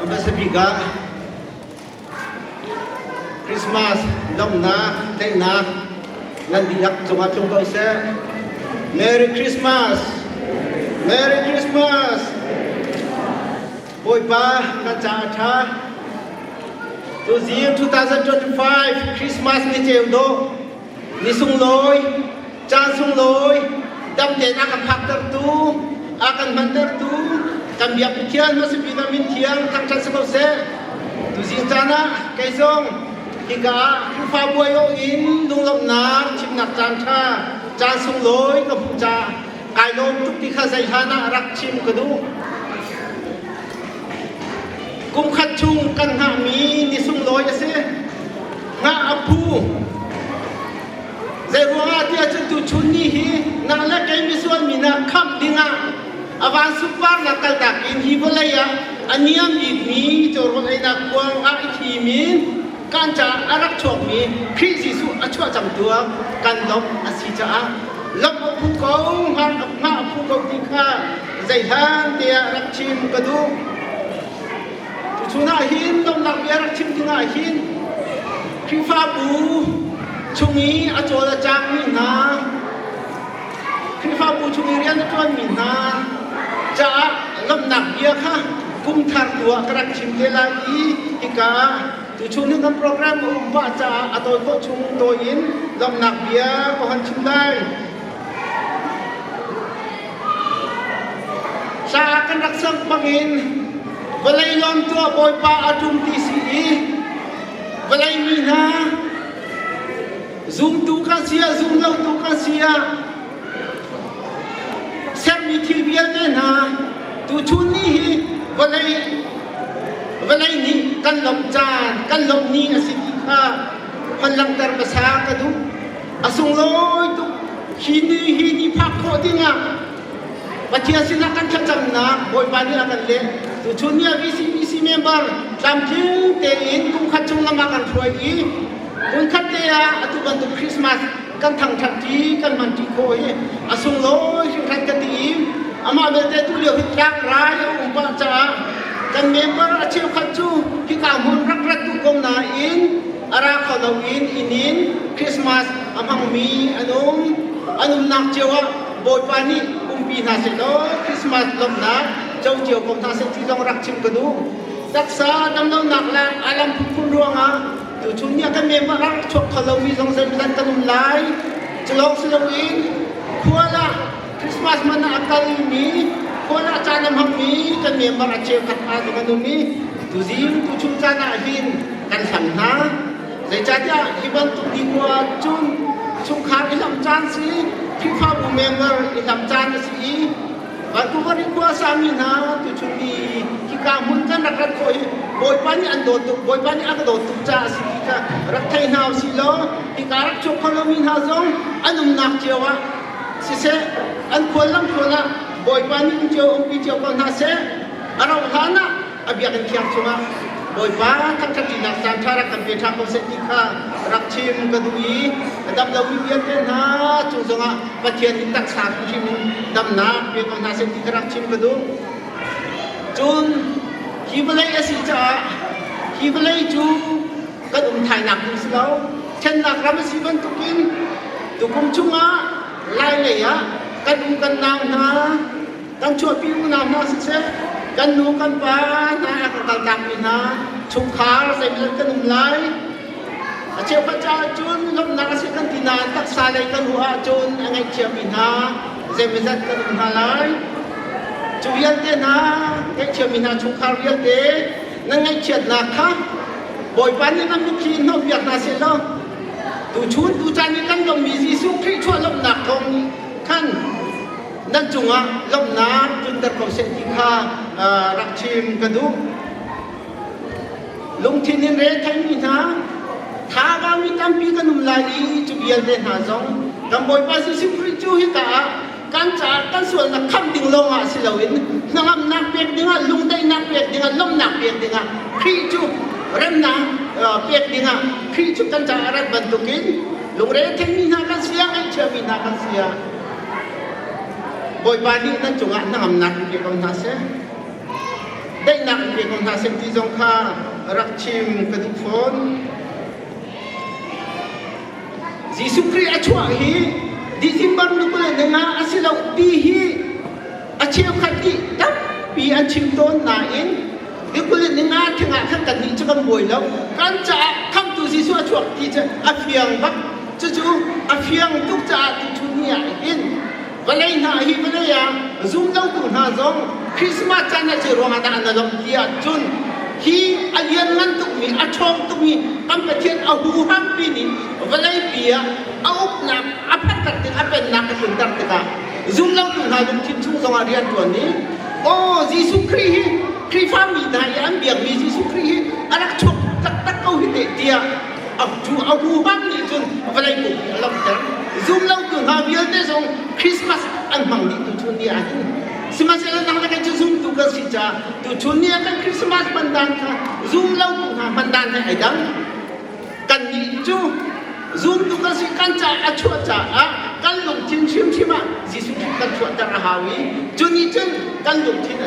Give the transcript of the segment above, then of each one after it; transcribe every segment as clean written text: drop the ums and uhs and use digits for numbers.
A hmasa bik ah Christmas lawmhnak, daihnak nan dihlak cungah tlung ko seh. Merry Christmas! Merry Christmas! Bawipa kan caah a ṭha. Tuzing 2025 Christmas ni ceu dawh, ni sunglawi, caan sunglawi, dam tein a kan phaktertu, a kan hmantertu, kan biak Pathian hmasa bik ah min thiang thangṭhat si ko seh. Tuzing caan ah kei zong hika ah Khrihfabu aiawh in lunglawmhnak chimnak caan ṭha, caan sunglawi ka hmuh caah kai lawm tuk ti kha zeihlan ah rak chim ka duh. Kum khat chung kan hngahmi ni sunglawi a si. Hngah a phu. Zeiruangah tiah cun tuchun ni hi nang le kei misual mi hna khamh dingah a van sunparnak kaltak in hi vawlei ah a niam bikmi cawrawl einak kuang ah i thim in kan caah a rak chuakmi Khrih Jesuh a chuah cang tuah kan lawmh a si caah lawmh a phu ko, hngah a phu ko ti kha zeihlan tiah rak chim ka duh. Tuchun ah hin lawmhnak bia rak chim ding ah hin Khrihfabu chung i a cawl a cangmi hna, Khrihfabu chung i rian a ṭuanmi hna caah lawmhnak bia kha kum thar tu ah ka rak chim te lai i hika ah tuchun hi kan program a um pah caah a tawi khawh chung tawi in lawmhnak bia ka hon chim lai. Hla kan rak sak bangin vawlei lawm tuah Bawipa a ṭum ti si i vawlei mi hna zumtu kan si ah zumlotu kan si ah sermi thil vialte hna tuchun ni hi vawlei vawlei nih kan lawmh caan kan lawmh ni a si ti kha hon langhter hmasa ka duh. A sunglawi tuk. Hi ni hi ni phak khawh dingah Pathian sinah kan thlacamnak Bawipa nih a kan leh. Tuchun ni ah VCBC member tlamtling tein kum khat chung lam ah kan hruai i hmunkhat te ah atu bantuk Christmas kan thangṭhat ṭi kan hman ṭi khawh hi a sunglawi hringhran ka ti i amah belte tu lio hi tlakrai a um pah caah kan member a cheukhat cu hika hmun rak rat duh ko nain a ra kho loin inn in Christmas a hmangmi an um. An umnak cio ah Bawipa nih umpi hna sehlaw Christmas lawmhnak co cio ko hna seh ti zong rak chim ka duh. Taksa damlonak le a lam phunphun ruangah tuchun ni ah kan member rak chuak kho lomi zong zeimawzat kan um lai. Cu lawng si loin khual ah Christmas man ah a kalmi khual ah caan a hmangmi kan member a cheukhat hna zong an um i tuzing tuchun caan ah hin kan hlam hna. Zeicahtiah hi bantuk nikhua cun chungkhar i hlam caan si, Khrihfabu member i hlam caan a si i Vancouver i khua sami hna tuchun ni hika hmun kan rak rat khawh hi Bawipa nih an dawt tuk, Bawipa nih a ka dawt tuk caah a si ti kha rak thei hna usih law hika rak chuak kho lomi hna zong an umnak cio ah siseh an khual lam thluan ah Bawipa nih um cio umpi cio ko hna seh. A rauh hlan ah a biakinn thiang chungah Bawipa thangṭhatṭinak caan ṭha rak kan pe ṭhan ko seh ti kha rak chim ka duh i a dam lomi vialte hna cung zongah Pathian nih taksa hrimhrim in damnak pe ko hna seh ti kha rak chim ka duh. Cun hi vawlei a si caah hi vawlei cu kan um thainak ding si lo. Ṭhennak ram a si bantukin tukum chungah lai lei ah kan u kan nau hna kan chuahpi unau hna siseh kan nu kan pa hna a kan kaltakmi hna chungkhar zeimawzat kan um lai. A cheukhat caah cun lawmhnak a si kan ti nain taksa lei kan ruah ahcun a ngaihthiammi hna zeimawzat kan um hna lai. Cu vialte hna ngaihthiammi hna chungkhar vialte nan ngaihchiatnak kha Bawipa nih nan mitthli in hnawhpiak hna seh law tuchun tucaan i kan lawmhmi Jesuh Khrih chuah lawmhnak thawng nih khan nan cungah lawmhnak tlunter ko seh ti kha rak chim ka duh. Lungthin in re theimi hna, thagami tampi kan um lai i cu vialte hna zong kan Bawipa Jesuh Khrih cu hika ah kan caah kan sualnak khamh ding lawngah si loin hnangamnak pek dingah lungdaihnak pek dingah lawmhnak pek dingah Khrih cu remnak pek dingah Khrih cu kan caah a rat bantukin lungre theimi hna kan si ah ngaihchiami hna kan si ah Bawipa nih nan cungah hnangamnak in pe ko hna seh. Daihnak in pe ko hna. hna seh ti zong kha rak chim ka duh fawn. Jesuh Khrih a chuah hi December ni 25 a si lo ti hi a cheukhat nih tampi an chim tawn nain ni 25 theng ah khan kannih cu kan buai lo. Kan caah khamhtu Jesuh a chuak ti cu a fiang bak. Cucu a fiang tuk caah tuchun ni ah hin vawlei hna hi vawlei ah zumlotu hna zong Christmas caan a si ruangah dah an lawmh ti ahcun hi a lianngan tukmi a ṭhawng tukmi kan Pathian a huhampi nih vawleipi ah a uknak a phanter tik a pennak a tlunter tikah zumlotu hna lungthin chung zongah rian ṭuan i aw Jesuh Khrih hi Khrihfami hna i an biakmi Jesuh Khrih hi a rak chuak taktak ko hi teh tiah cu a huham nih cun vawlei pumpi a lawmhter. Zumlotu hna vialte zong Christmas an hmang dih tuchun ni ah hin. Sihmanhsehlaw nang le kei cu zumtu kan si caah tuchun ni ah kan Christmas hman dan kha zumlotu hna hman dan he ai dang. Kannih cu zumtu kan si kan caah a chuah caah kan lungthin hrimhrim ah Jesuh Khrih kan chuahter a hau i cu nih cun kan lungthin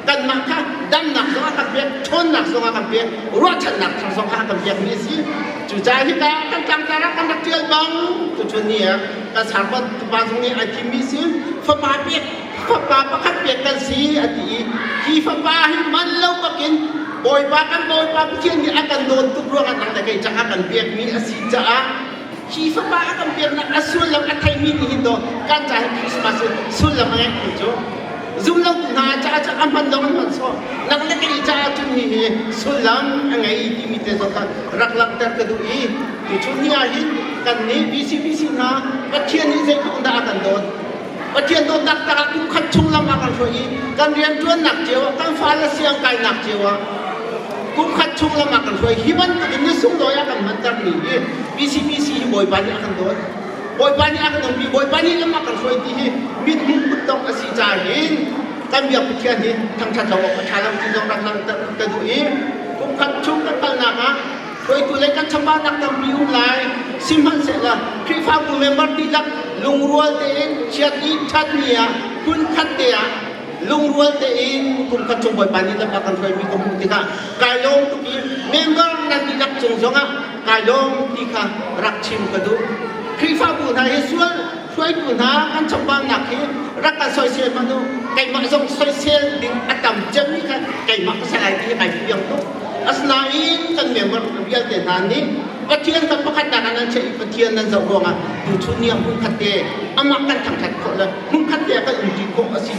kanmah kha damnak zong a kan pek ṭhawnnak zong a kan pek ruahchannak thar zong kha a kan pekmi a si. Cucaah hika kan tlangtar ah kan rak ṭial bang tuchun ni ah kan sarpat tupa zong nih ai thimmi si fapa pek fapa pakhat pek kan si a ti i hi fapa hi man lo bakin Bawipa kan Bawipa Pathian nih a kan dawt tuk ruangah nang le kei cang a kan pekmi a si caah hi fapa a kan peknak a sullam a theimi nih hin daw kan ca hi Christmas sullam a ngeih cu zumlotu hna caah cu a hman dong an hman sawh nang le kei caah cun hi hi sullam a ngei timi te zong kha rak langhter ka duh i tuchun ni ah hin kan nih BCBC hna Pathian nih zeitluk dah a kan dawt. Pathian dawtnak tak ah kum khat chung lam a kan hruai i kan rianṭuannak cio ah kan fale siang kainak cio ah kum khat chung lam a kan hruai. Hi bantuk in ni sunglawi a kan hmantermi hi BCBC hi Bawipa nih a kan dawt. Bawipa nih a kan umpi. Bawipa nih lam a kan hruai ti hi mithmuh kuttongh a si caah hin kan biak Pathian hi thangṭhat lo awk a ṭha lo ti zong rak langhter ka duh i kum khat chung kan kalnak ah hruaitu lei kan chambaunak tampi um lai. Sihmanhsehlaw Khrihfabu member dihlak lungrual tein chiat ni ṭhat ni ah hmunkhat te ah lungrual tein kum khat chung Bawipa nih lam a kan hruaimi ka hmuh tikah kai lawm tuk i member nan dihlak cung zongah kai lawm ti kha rak chim ka duh. Khrihfabu hna hi sual hruaitu hna kan chambaunak hi rak kan soisel hmanh u. Keimah zong soisel ding a tam cemmi kha keimah ka si lai ti hi kai fiang tuk. Asinain kan member vialte hna nih Pathian kan pakhatnak ah nan chiah i Pathian nan zoh ruangah tuchun ni ah hmunkhat te amah kan thangṭhat khawh le hmunkhat te ah kan umṭi khawh a si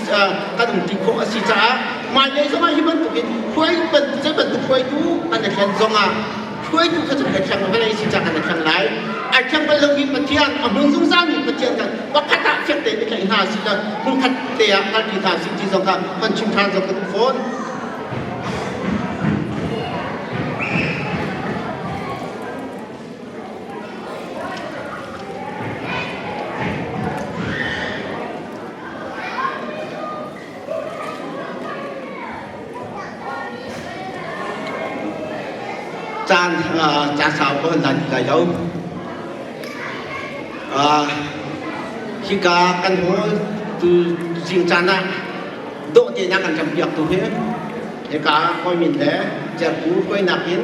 kan umṭi khawh a si caah hmailei zongah hi bantukin hruai zei bantuk hruaitu kan i thlen zongah hruaitu kha cu kan i thleng vawlei si caah kan i thleng lai. Ai thleng bal lomi Pathian a hmun zungzalmi Pathian kha pakhat ah fek tein i tlaih hna si le hmunkhat te ah kalṭi hna si ti zong kha kan chim ṭhan zong ka duh fawn. Caan caan sau ka hon lan ti lai lo. Hika kan hall tu zing caan ah dawh tein a kan campiaktu hi hika hawimin le certu hruainak in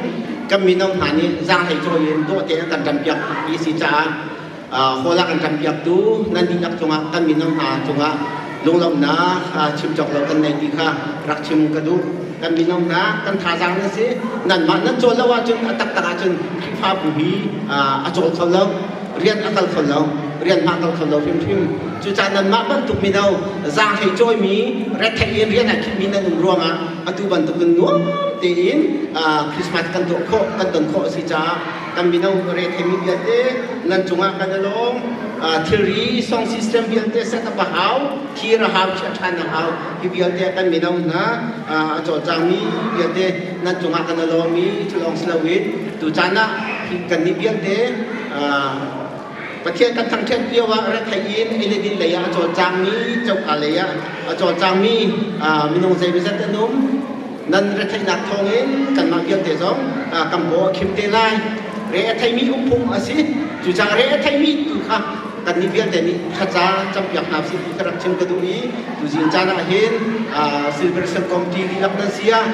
kan mino hna nih zaanghlei cawi in dawh tein an kan campiak mi a si caah hall ah kan campiaktu nan dihlak cungah kan mino hna cungah lunglawmhnak chim cawk lo kan nei ti kha rak chim ka duh. Kan mino hna kan thazaang nan si. Nanmah nan cawl lo ahcun a taktak ahcun Khrihfabu hi a cawl kho lo. Rian a kal kho lo. Rian hma kal kho lo hrimhrim. Cucaah nanmah bantuk mino zaanghlei cawimi rethei in rian a khimmi nan um ruangah atu bantukin nuam tein Christmas kan tuah khawh, kan ton khawh a si caah kan mino retheimi vialte nan cungah kan i lawm. Thilri song system vialte set up a hau, thir a hau, chiah ṭhan a hau. Hi vialte kan mino hna a cawlcangmi vialte nan cungah kan i lawm i cu lawng si loin tucaan ah kannih vialte Pathian kan thangṭhat lio ah retheih in eledin lei ah a cawlcangmi, coka lei ah a cawlcangmi minung zeimawzat an um. Nan retheihnak thawngin kanmah vialte zong kan paw a khim te lai. Re a theimi umphung a si. Cucaah re a theimi tu kha Kannih vialte nih thlaca campiak hna usih ti ka rak chim ka duh i tuzing caan ah hin Celebration Committee dihlak nan si ah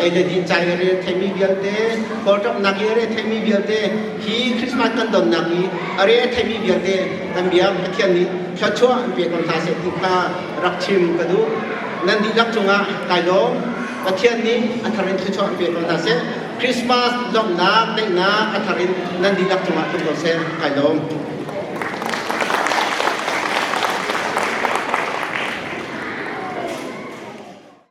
ei le din cai a re theimi vialte, kawlṭapnak i a re theimi vialte, hi Christmas kan donnak i a re theimi vialte kan biak Pathian nih thluachuah an pe ko hna seh ti kha rak chim ka duh. Nan dihlak cungah kai lawm. Pathian nih a thar in thluachuah an pe ko hna seh. Christmas lawmhnak, daihnak a thar in nan dihlak cungah tlung ko seh. Kai lawm.